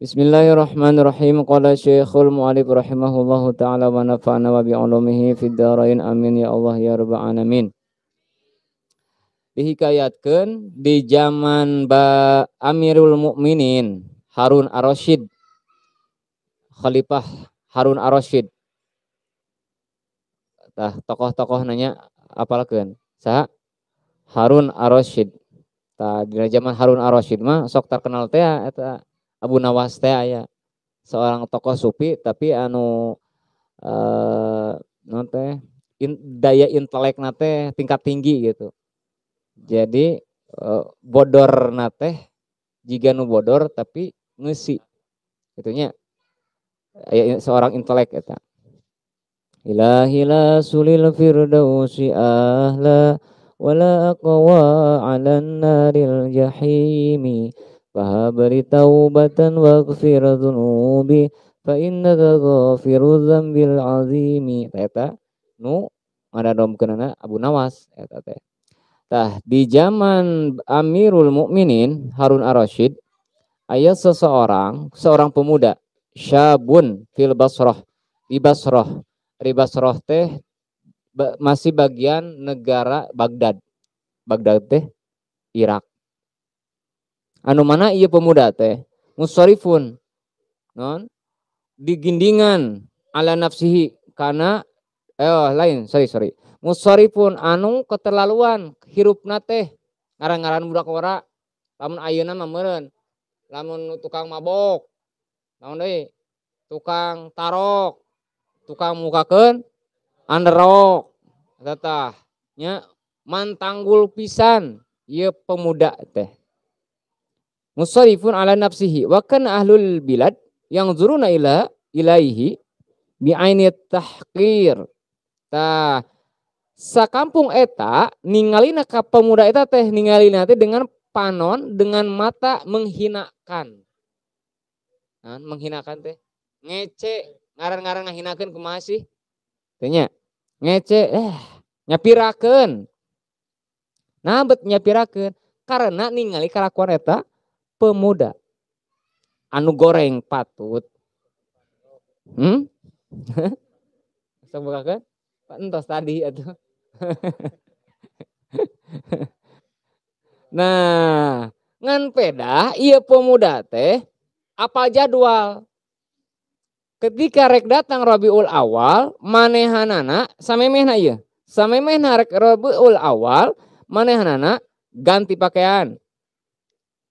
Bismillahirrahmanirrahim. Qala Syekhul Mu'alif rahimahullahu ta'ala wa nafa'ana wa bi'ulumihi fid dharain. Amin ya Allah ya rabbal alamin. Dihikayatkeun di zaman Amirul Mukminin Harun Ar-Rasyid, Khalifah Harun Ar-Rasyid. Tah tokoh-tokoh nanya apalkeun? Saha? Harun Ar-Rasyid. Tah di zaman Harun Ar-Rasyid mah sok terkenal teh eta Abu Nawas teh aya seorang tokoh sufi tapi anu naon teh daya intelekna teh tingkat tinggi gitu. Jadi bodorna teh jiga nu bodor tapi ngeusi kitu nya. Aya seorang intelek eta. Ilahi la sulil firdausi ahla wala aqwa 'alan naril jahimi fahabri taubatan waghfir dzunubi fa innaka ghafiru dzambil azimi. Eta nu ngadadomkeunana Abu Nawas eta teh. Tah di zaman Amirul Mukminin Harun Ar-Rasyid aya seseorang, seorang pemuda syabun fil Basrah, di Basrah. Di Basrah teh masih bagian negara Baghdad. Baghdad teh Irak. Anu mana ieu pemuda teh musarifun non digindingan ala nafsihi kana lain sorry musarifun anu keterlaluan hirupna teh ngaran-ngaran budak ora lamun ayeuna mah meureun lamun tukang mabok naon deui tukang tarok tukang mukakeun anderok eta tah nya mantanggul pisan ieu pemuda teh musarifun ala nafsihi wa kana ahlul bilad yang zuruna ila ilaihi bi'aini tahqir. Tah sakampung eta ningalina ka pemuda eta teh ningalina teh dengan panon dengan mata menghinakan. Nah, menghinakan teh ngece ngaran-ngaran ngahinakeun kumaha sih? Teh nya ngece nyapirakeun. Nah bet nyapirakeun karena ningali kalakuan eta pemuda anu goreng patut. Sok bukakeun? Entos tadi atuh. Nah, ngan pedah ieu pemuda teh apal jadwal. Ketika rek datang Rabiul Awal, manehanana samemehna ieu. Samemehna rek Rabiul Awal, manehanana ganti pakaian.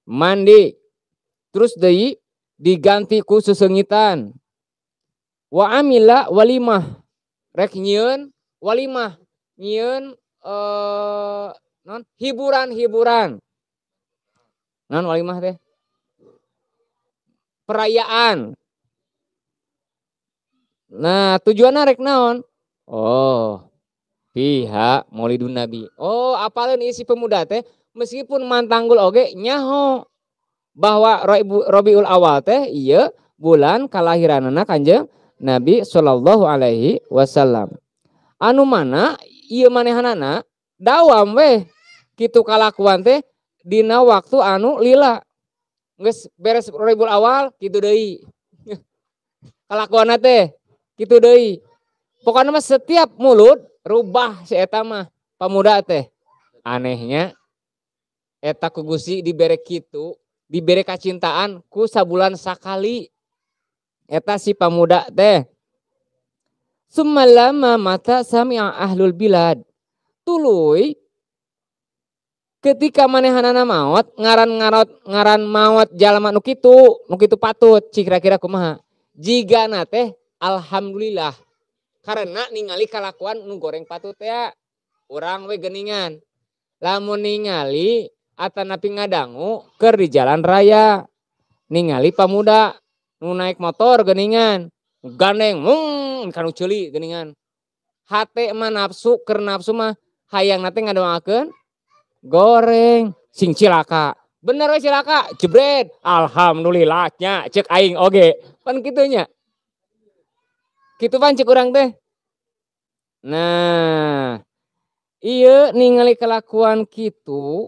Mandi terus deui diganti ku sesengitan wa amila walimah rek nyieun walimah nyieun non hiburan-hiburan non walimah teh perayaan. Nah tujuanna rek naon? Oh pihak Maulidun Nabi. Oh apaleun isi pemuda teh meskipun mantanggul oge nyaho bahwa Rabiul Awal teh ieu bulan kalahiranana Kanjeng Nabi sallallahu alaihi wasallam. Anu mana ieu manehanana dawam weh kitu kalakuan teh dina waktu anu lila. Geus beres Rabiul Awal kitu deui. Kalakuanna teh kitu deui. Pokona mah setiap mulut rubah si eta mah pamuda teh. Anehnya eta ku Gusti dibere kitu, dibere kacintaan ku sabulan sakali. Eta si pamuda teh. Summalama mata sami'a ahlul bilad. Tuluy ketika manehanana maot, ngaran maot jalma nu kitu patut, cik kira-kira kumaha. Jigana teh alhamdulillah karena ningali kalakuan nu goreng patut teh urang we geuningan. Lamun ningali atanapi ngadangu keur di jalan raya ningali pamuda nu naik motor geuningan gandeng mung kanu ceuli geuningan hate mah nafsu keur nafsu mah hayang na teh ngadoakeun goreng sing cilaka bener we cilaka jebret alhamdulillah nya ceuk aing oge pan kitu nya kitu pan ceuk urang teh. Nah ieu ningali kelakuan kitu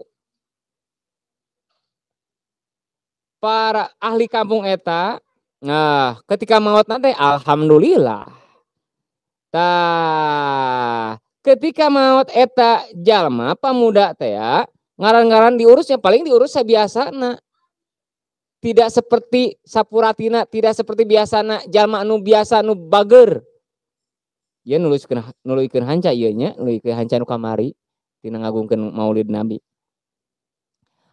Para ahli kampung eta, nah ketika maot nanti alhamdulillah. Tah, ketika maot eta jalma pamuda teh ya, ngaran-ngaran diurusnya paling diurus sabiasana. Tidak seperti sapuratina, tidak seperti biasana jalma anu biasa anu bager. Ieu nuluykeun hanca ieu nya, nuluykeun hanca nu kamari tina ngagungkeun Maulid Nabi.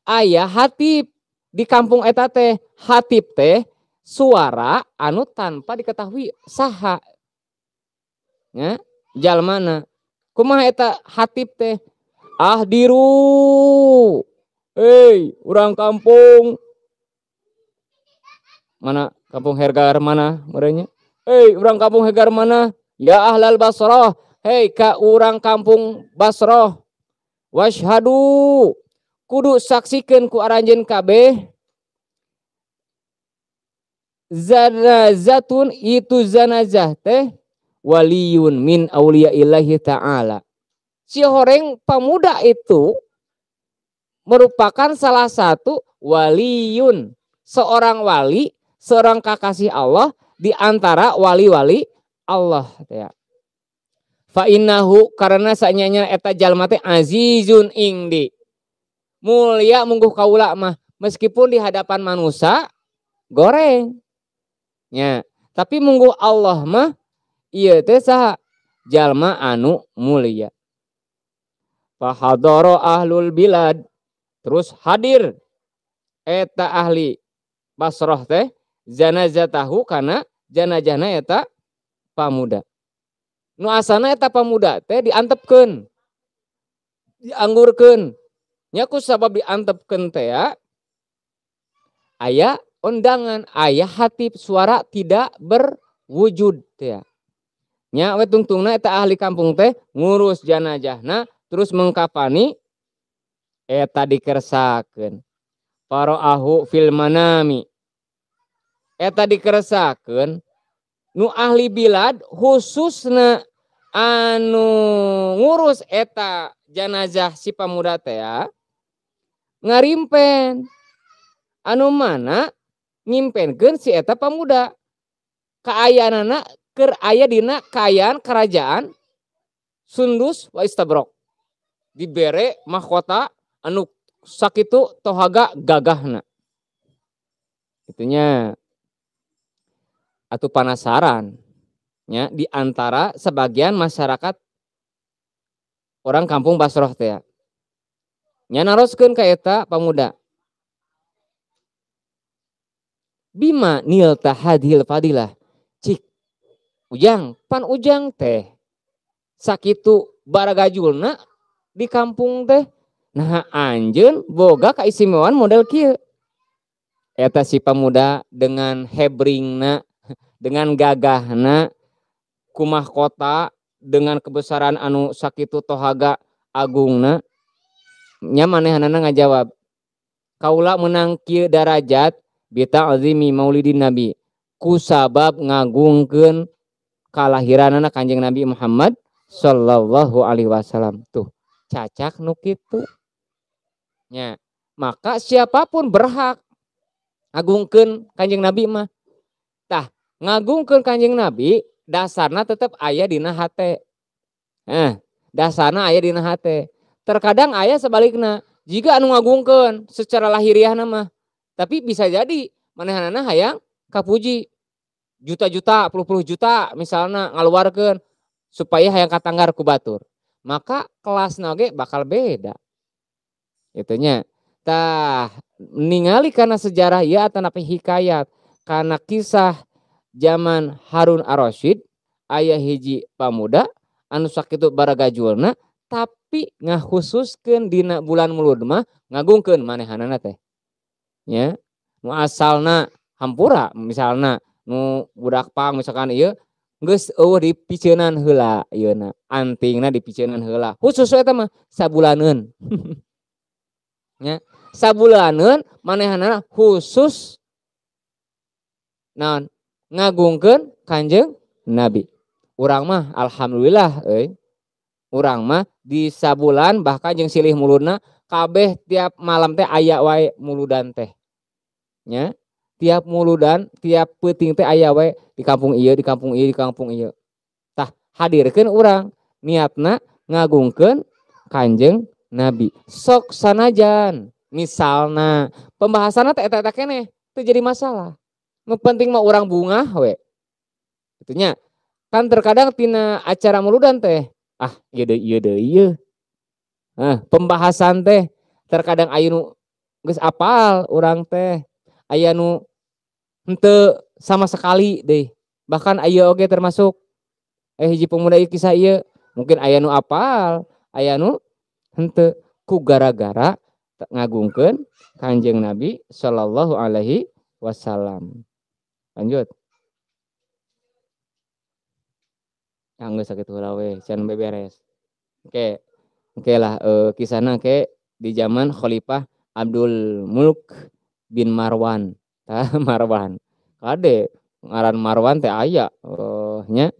Aya hatib di kampung eta teh, hatib teh suara anu tanpa diketahui saha. Nya, jalmana. Kumaha eta hatib teh? Ahdiru. Hei, urang kampung. Mana kampung Hergar mana merenya? Hei, urang kampung Hergar mana? Ya ahlal Basrah. Hei, ka urang kampung Basrah. Washhadu. Kudu saksikeun ku aranjeun kabeh. Zanazatun itu zanazah teh waliyun min auliyaillahi ta'ala. Si horeng pemuda itu merupakan salah satu waliyun, seorang wali, seorang kakasih Allah di antara wali-wali Allah ya. Fa innahu karena sanyanya eta jalma teh azizun indi. Mulia mungguh kaula mah meskipun di hadapan manusia goreng. Ya, tapi mungguh Allah mah ieu teh saha jalma anu mulia. Fahadara ahlul bilad, terus hadir eta ahli Basrah teh janazatahu kana janazahna eta pamuda. Nu asana eta pamuda teh diantepkeun, dianggurkeun. Nya ku sabab diantepkeun teh ya, aya undangan, aya hatib suara tidak berwujud teh ya. Nya we tungtungna eta ahli kampung teh ngurus janazahna terus mengkafani eta dikersakeun. Faraahu fil manami. Eta dikersakeun nu ahli bilad khususna anu ngurus eta janazah si pamuda teh ya, ngarimpen anu mana ngimpenkeun si eta pamuda kaayaanana keur aya dina kaayaan kerajaan Sundus wa Istabrok, dibere mahkota anu sakitu tohaga gagahna. Itunya atau penasaran ya di antara sebagian masyarakat orang kampung Basroh teh ya. Nya naroskeun ka eta pamuda. Bima nilta hadhil fadilah. Cik ujang pan ujang teh sakitu baragajulna di kampung teh. Nah anjeun boga kaistimewaan model kieu. Eta si pamuda dengan hebringna, dengan gagahna, kumah kota dengan kebesaran anu sakitu tohaga agungna. Nya manehanana ngajawab, kaula menang kieu darajat bita'zimi maulidin nabi, kusabab ngagungkeun kalahiranana Kanjeng Nabi Muhammad sallallahu alaihi wasallam. Tuh cacak nu kitu nya, maka siapapun berhak ngagungkeun Kanjeng Nabi mah. Tah ngagungkeun Kanjeng Nabi dasarna tetep aya dina hate. Dasarna aya dina hate. Terkadang aya sebalikna, jika anu ngagungkeun secara lahiriahna mah, tapi bisa jadi manehanana hayang kapuji juta-juta, puluh-puluh juta misalna ngaluarkeun supaya hayang katanggar ku batur. Maka kelasna oge bakal beda. Itunya. Tah ningali kana sejarah ieu atanapi hikayat kana kisah zaman Harun Ar-Rasyid aya hiji pamuda anu sakitu baragajulna tapi ngakhususkeun dina bulan Mulud mah ngagungkeun manehanana teh. Nya, nu asalna hampura misalna nu budak pang misalkan ieu geus eueuh dipiceunan heula ieuna, antingna dipiceunan heula. Khusus eta mah sabulaneun. Nya, sabulaneun manehanana khusus naon ngagungkeun Kanjeng Nabi. Urang mah alhamdulillah euy. Urang mah di sabulan bahkan jeung silih muludna kabeh tiap malam teh aya wae muludan teh. Nya, tiap muludan, tiap peuting teh aya we di kampung ieu, di kampung ieu, di kampung ieu. Tah, hadirkeun urang niatna ngagungkeun Kanjeng Nabi. Sok sanajan misalna pembahasanna teh eta-eta keneh, teu jadi masalah. Nu penting mah urang bungah we. Kitu nya. Kan terkadang tina acara muludan teh, ah ieu deui ieu deui ieu. Nah, pembahasan teh terkadang aya nu geus apal urang teh, aya nu henteu sama sekali deui. Bahkan aya oge termasuk hiji pemuda ieu kisah ieu, mungkin aya nu apal, aya nu henteu ku gara-gara ngagungkeun Kanjeng Nabi sallallahu alaihi wasallam. Lanjut. Anggeus sakitu heula we, can beberes. Oke. Oke lah, kisahna ke di zaman Khalifah Abdul Mulk bin Marwan. Tah Marwan. Kade ngaran Marwan teh aya nya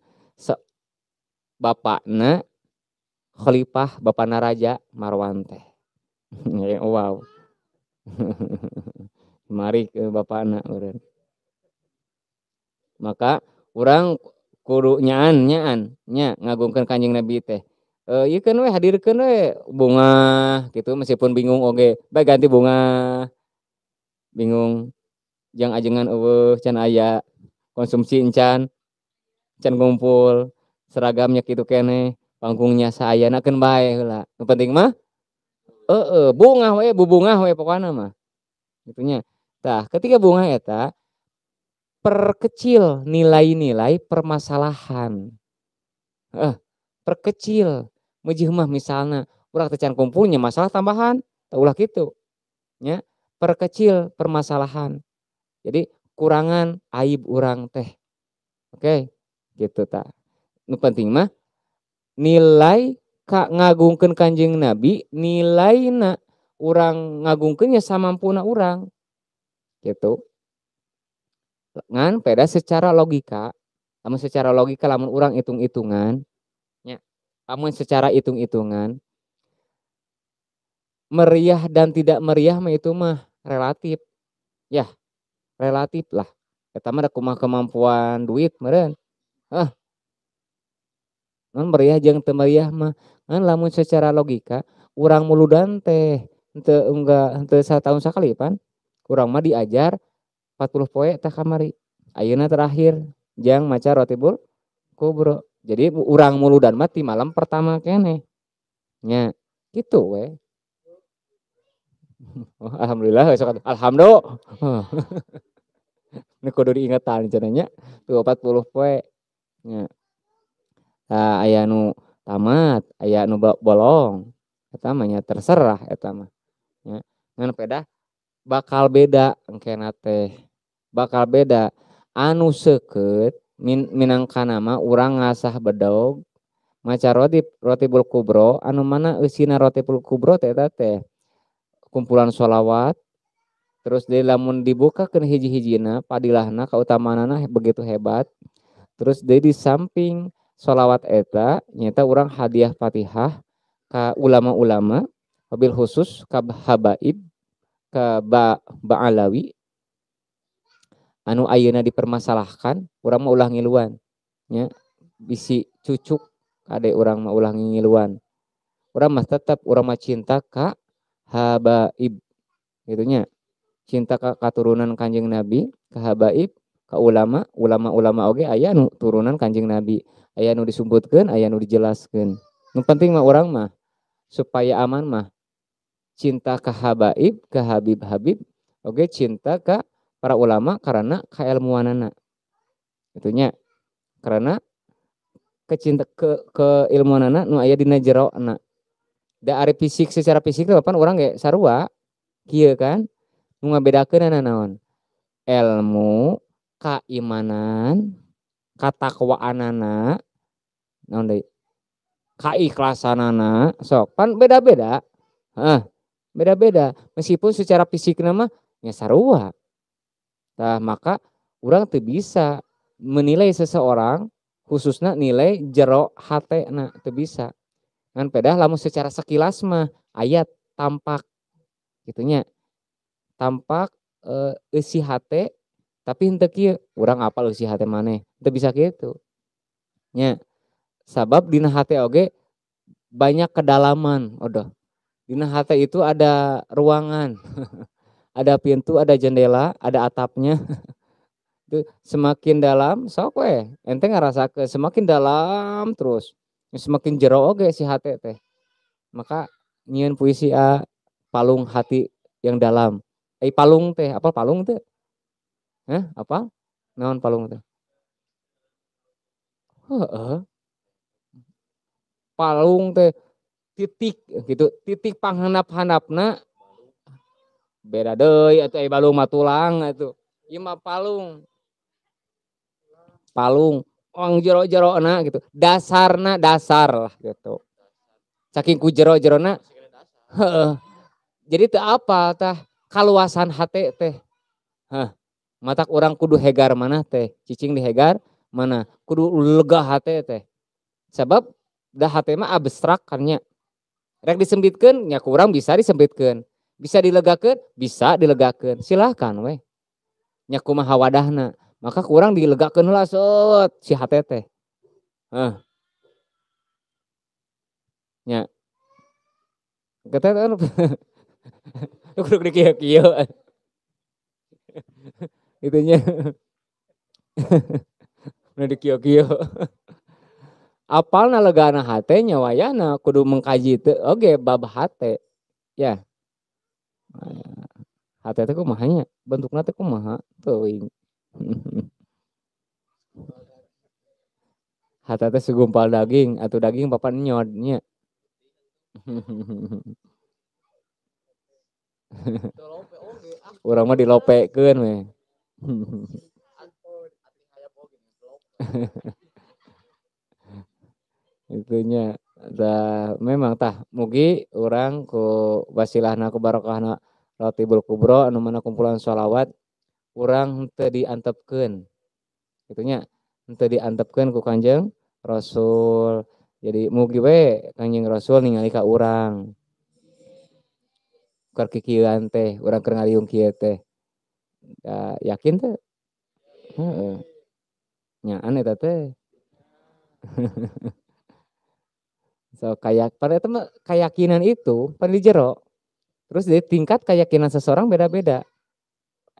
bapakna khalifah, bapakna raja Marwan teh. Wow. Mari ke bapakna urang. Maka urang kudu nyaan nya ngagungkeun Kanjeng Nabi teh. Ieu keun we hadirkeun we bunga gitu meskipun bingung oge, bae ganti bunga. Bingung jang ajengan eueuh can aya, konsumsi encan, can ngumpul, seragamnya kitu keneh, panggungnya saayana keun bae heula. Nu penting mah heeh bungah we, bubungah we pokona mah. Kitu nya. Tah, ketika bungah eta perkecil nilai-nilai permasalahan. Heeh, perkecil. Meujeun mah misalna urang teh can kumpulnya masalah tambahan, tah ulah kitu. Nya, perkecil permasalahan. Jadi kurangan aib urang teh. Oke, gitu tah. Nu penting mah nilai ka ngagungkeun Kanjeng Nabi, nilaina urang ngagungkeun nya samampuna urang. Gitu. Ngan peda secara logika, lamun secara logika lamun urang hitung-hitungan nya, lamun secara hitung-hitungan meriah dan tidak meriah mah itu mah relatif. Ya, relatif lah. Eta mah da kumaha kemampuan duit meureun. Heuh. Mun meriah jeung teu meriah mah, ngan lamun secara logika urang muludan teh henteu enggak henteu sataun sakali pan. Urang mah diajar 40 poe tah kamari. Ayeuna terakhir jang maca Rotibul Kubro. Jadi urang muludan mah ti malam pertama keneh. Nya, kitu we. Oh, alhamdulillah sok atuh. Alhamdulillah. Ini kudu diingetan cenah nya. Tuh 40 poe. Nya. Tah aya nu tamat, aya nu bolong. Eta mah nya terserah eta mah. Nya. Ngan pedah bakal beda engkena teh. Bakal beda anu seukeut minangkana mah urang ngasah bedog maca Rotibul Kubro anu mana eusina Rotibul Kubro teh eta teh kumpulan sholawat terus deui lamun dibukakeun hiji-hijina padilahna kautamaanana begitu hebat terus deui di samping sholawat eta nyaeta urang hadiah Fatihah ka ulama-ulama wabil khusus ka habaib ka Ba'alawi anu ayeuna dipermasalahkan urang mah ulah ngiluan nya bisi cucuk kade urang mah ulah ngiluan urang mah tetep urang mah cinta ka habaib gitu nya cinta ka katurunan Kanjeng Nabi ka habaib ka ulama, ulama-ulama oge aya nu turunan Kanjeng Nabi aya nu disumputkeun aya nu dijelaskeun nu penting mah urang mah supaya aman mah cinta ka habaib ka habib-habib oge cinta ka para ulama karena kailmuanana gitu nya karena kecinta keilmuanana nu aya dina jerona da ari fisik secara fisik teh pan urang ge sarua kieu kan nu ngabedakeunana naon ilmu kaimanan katakwaanana naon deui kaikhlasanana sok pan beda-beda heeh beda-beda meskipun secara fisikna mah nya sarua. Tah maka urang teu bisa menilai seseorang khususna nilai jero hatena teu bisa. Ngan pedah lamun secara sekilas mah aya tampak kitu nya. Tampak eusi hate tapi henteu kieu urang apal eusi hate maneh teu bisa kitu nya sabab dina hate oge banyak kedalaman odoh dina hate itu ada ruangan ada pintu ada jendela ada atapnya itu semakin dalam sok we ente ngarasakeun semakin dalam terus semakin jero oge si hate teh maka nyieun puisi a palung hati yang dalam. Palung teh, apa palung teh? Hah, apa? Naon palung teh? Heeh. Palung teh titik gitu, titik panghandap-handapna beda deui atuh ai balung mah tulang atuh. Ieu mah palung. Palung, ong jero-jerona gitu. Dasarna dasar lah gitu. Saking ku jero-jerona heeh. Jadi teu apal tah kaluasan hate teh. Hah, matak urang kudu hegar mana teh, cicing di hegar mana, kudu lega hate teh. Sebab da hate mah abstrak kan nya. Rek disempitkeun nya ku urang bisa disempitkeun. Bisa dilegakeun, bisa dilegakeun. Silahkan weh. Nya kumaha wadahna, maka ku urang dilegakeun heula seut si hate teh. Hah. Nya. Kata kan kudu di kieu-kieu. Itunya. Nu di kieu-kieu. Apalna legana hate nya wayahna kudu mengkaji teu oge bab hate. Ya. Hate teh kumaha nya? Bentukna teh kumaha? Teuing. Hate teh segumpal daging atuh daging papan nyod nya. Urang mah dilopekeun we. Itunya tah memang tah mugi urang ku wasilahna ku barokahna Ratibul Kubro anu mana kumpulan sholawat urang teu diantepkeun. Itunya henteu diantepkeun ku Kanjeng Rasul. Jadi mugi we Kanjeng Rasul ningali ka urang. Keur kikieuan teh, urang keur ngaliung kieu teh. Da yakin teh? Heeh. Nyaan eta teh. So kayak pada itu mah keyakinan itu pan di jero. Terus di tingkat keyakinan seseorang beda-beda.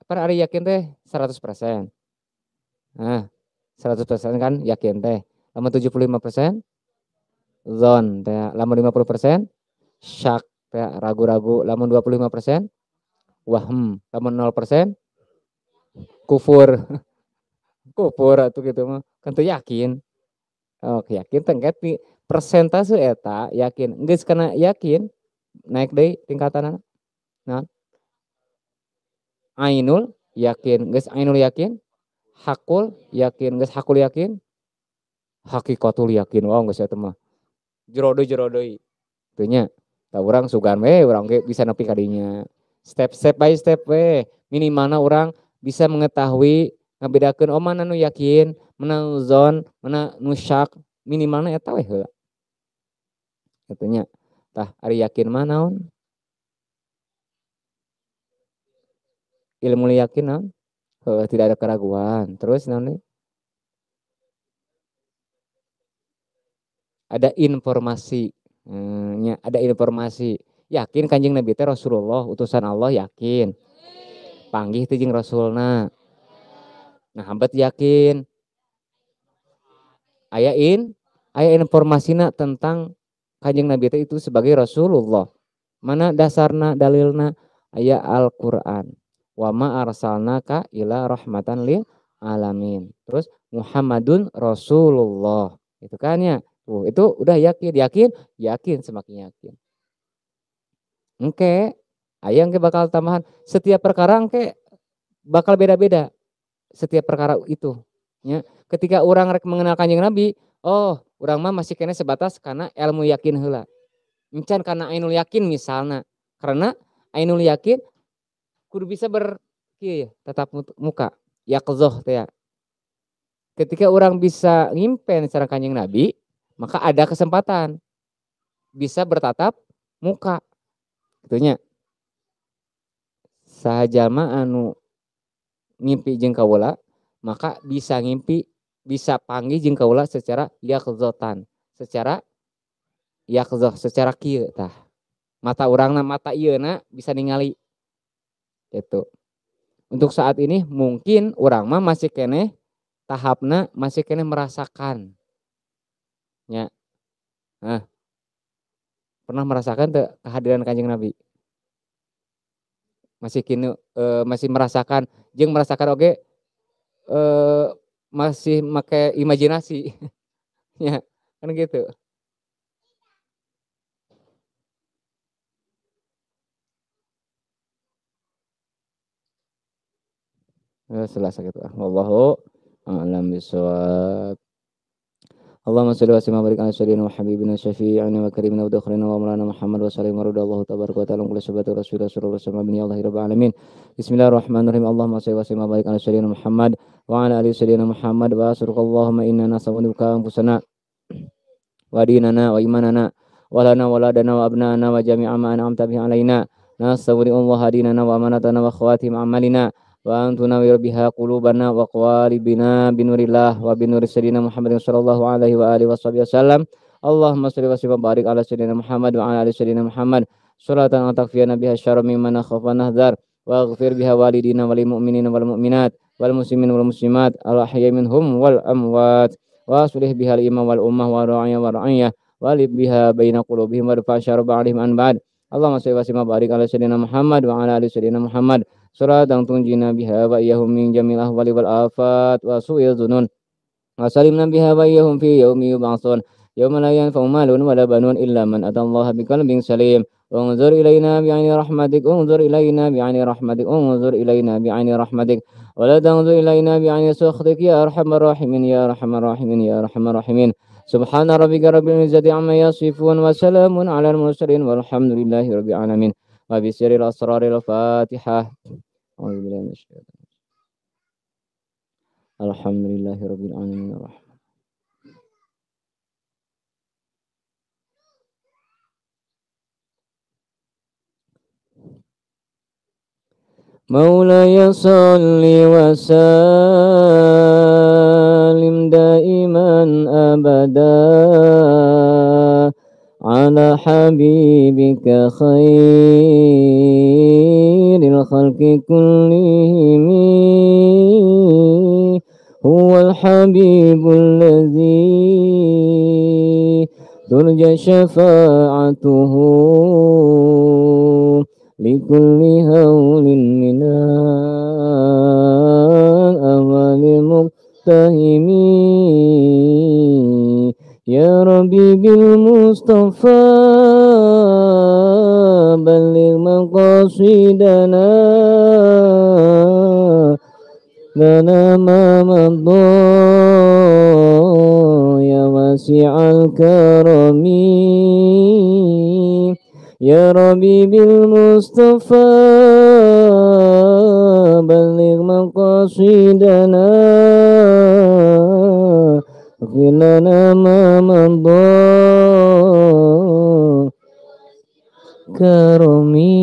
Pan ari yakin teh 100%. Nah, 100% kan yakin teh. Lamun 75% zon teh, lamun 50% syak teh, ragu-ragu, lamun 25% wahm, lamun 0% kufur. Kufur atuh kitu mah, kan teu yakin. Oh, yakin teh engke ti persentase eta yakin, geus kana yakin naik deui tingkatanna. Naon? Ainul yakin, geus ainul yakin, hakul yakin, geus hakul yakin, hakikatul yakin. Wah, geus eta mah. Jero deui. Teu nya. Tah urang sugan we, urang ge bisa nepi ka dinya. Step step by step we, minimalna urang bisa mengetahui ngabedakeun oh mana nu yakin, mana nu zon, mana nu syak, minimalna eta we heula. Kitu nya. Tah ari yakin mah naon? Ilmu yakin naon? Heuh, tidak ada keraguan. Terus naon deui? Ada informasi. Nya, ada informasi. Yakin Kanjeng Nabi teh Rasulullah, utusan Allah yakin. Panggih teh jeung Rasulna. Nah, hambat yakin. Aya aya informasina tentang Kanjeng Nabi teh itu sebagai Rasulullah. Mana dasarna, dalilna? Aya Al-Qur'an. Wa ma arsalnaka ila rahmatan lil alamin. Terus Muhammadun Rasulullah. Itu kan ya. Tuh, itu udah yakin, yakin, yakin, semakin yakin. Engke, aya engke bakal tambahan. Setiap perkara engke bakal beda-beda. Setiap perkara itu. Ya. Ketika orang rek mengenal Kanjeng Nabi, oh, urang mah masih kena sebatas karena ilmu yakin heula. Encan karena ainul yakin misalna. Karena ainul yakin kudu bisa ber kieu ya, tatap muka, yaqzoh teh ya. Ketika orang bisa ngimpen secara Kanjeng Nabi, maka ada kesempatan bisa bertatap muka. Gitunya. Saha jalma anu ngimpi jeung kaula maka bisa ngimpi, bisa panggih jeung kaula secara yaqzatan, secara yaqzah, secara kieu tah. Mata urangna, mata ieuna bisa ningali gitu. Untuk saat ini mungkin urang mah masih keneh tahapna masih keneh merasakan. Nya. Nah. Pernah merasakan teu kehadiran Kanjeng Nabi? Masih kini masih merasakan, jeung merasakan oge masih make imajinasi. Ya, kan gitu. Selasa gitu. Wallahu a'lam bishawab. Allahumma shalli wa sallim wa barik ala sayyidina wa habibina syafi'ina wa karimina wa dakhrina wa maulana Muhammad wa sallim wa radallahu tabaraka wa ta'ala kulli sabati rasulullah sallallahu alaihi wasallam ya Allah rabbil alamin. Bismillahirrahmanirrahim. Allahumma shalli wa sallim wa barik ala sayyidina Muhammad wa ala ali sayyidina Muhammad wa asraqallahumma inna nas'aluka anfusana wa dinana wa imanana wa lana wa ladana wa abnana wa jami'a ma an'amta bihi alaina. Nas'alullaha dinana wa amanatana wa khawatim amalina wa antunawwir biha qulubana wa qawalibina binurillah wa binuri sayyidina Muhammadin sallallahu alaihi wa alihi wasallam. Allahumma shalli wa sallim wa barik ala sayyidina Muhammad wa ala ali sayyidina Muhammad salatan takfiyana biha syarra mimma nakhafu wa nahdhar wa aghfir biha walidina wal mu'minina wal mu'minat wal muslimin wal muslimat al ahya minhum wal amwat wa aslih biha al imam wal ummah wa ra'iyya wa ra'iyya wa lib biha baina qulubihim wa rfa syarra ba'dihim an ba'd. Allahumma shalli wa sallim wa barik ala sayyidina Muhammad wa ala ali sayyidina Muhammad salatan tunjina biha wa iyyahum min jamil ahwali wal afat wa su'il dzunun wa salimna biha wa iyyahum fi yaumi yub'atsun yauma la yanfa'u malun wala banun illa man atallaha biqalbin salim. Unzur ilaina bi'aini rahmatik, unzur ilaina bi'aini rahmatik, unzur ilaina bi'aini rahmatik wa la tanzur ilaina bi'aini sukhtik ya arhamar rahimin ya arhamar rahimin ya arhamar rahimin. Subhana rabbika rabbil izzati amma yasifun wa salamun alal mursalin walhamdulillahi rabbil alamin. Wa bi sirril asraril Fatihah. A'udzu billahi minasyaitonir rajim. Alhamdulillahi rabbil alamin. Maulaya shalli wa sallim daiman abada ala habibika khairil khalqi kullihim huwal habibul ladzi turja syafa'atuhu likulli haulin minal awalil muqtahimi. Ya Rabbi bil Mustafa balligh maqasidana lana ma madha ya wasi'al karami. Ya Rabbi bil Mustafa balligh maqasidana اغفر لنا ما مضى كرمي.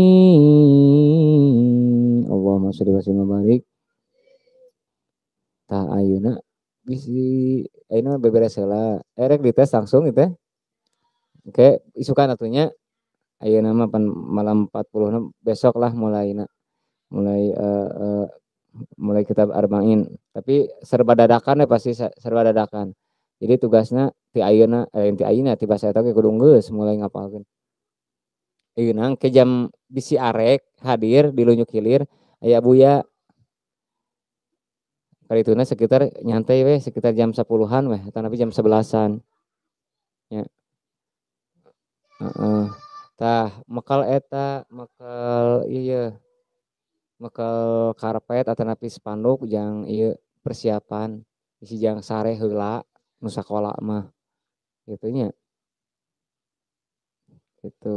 Allahumma sholli wa sallim wa barik. Tah ayeuna bisi ayeuna beberes heula. Erek dites langsung gitu ya. Oke, isukan atunya ayeuna mah pan malam 40 besok lah mulaina. Mulai mulai kitab Arba'in, tapi serba dadakan ya pasti serba dadakan. Jadi tugasnya ti ayeuna ti ayeuna ti basa eta ge kudu geus mulai ngapalkeun. Ayeuna ke jam bisi arek hadir di Lunyuk Hilir aya Buya. Karituna sekitar nyantai weh sekitar jam 10-an weh atau tapi jam 11-an. Ya. Heeh. Tah mekal eta mekal ieu mekal karpet atau napi spanduk jang ieu persiapan isi jang sare heula nu sakola mah gitu nya. Gitu.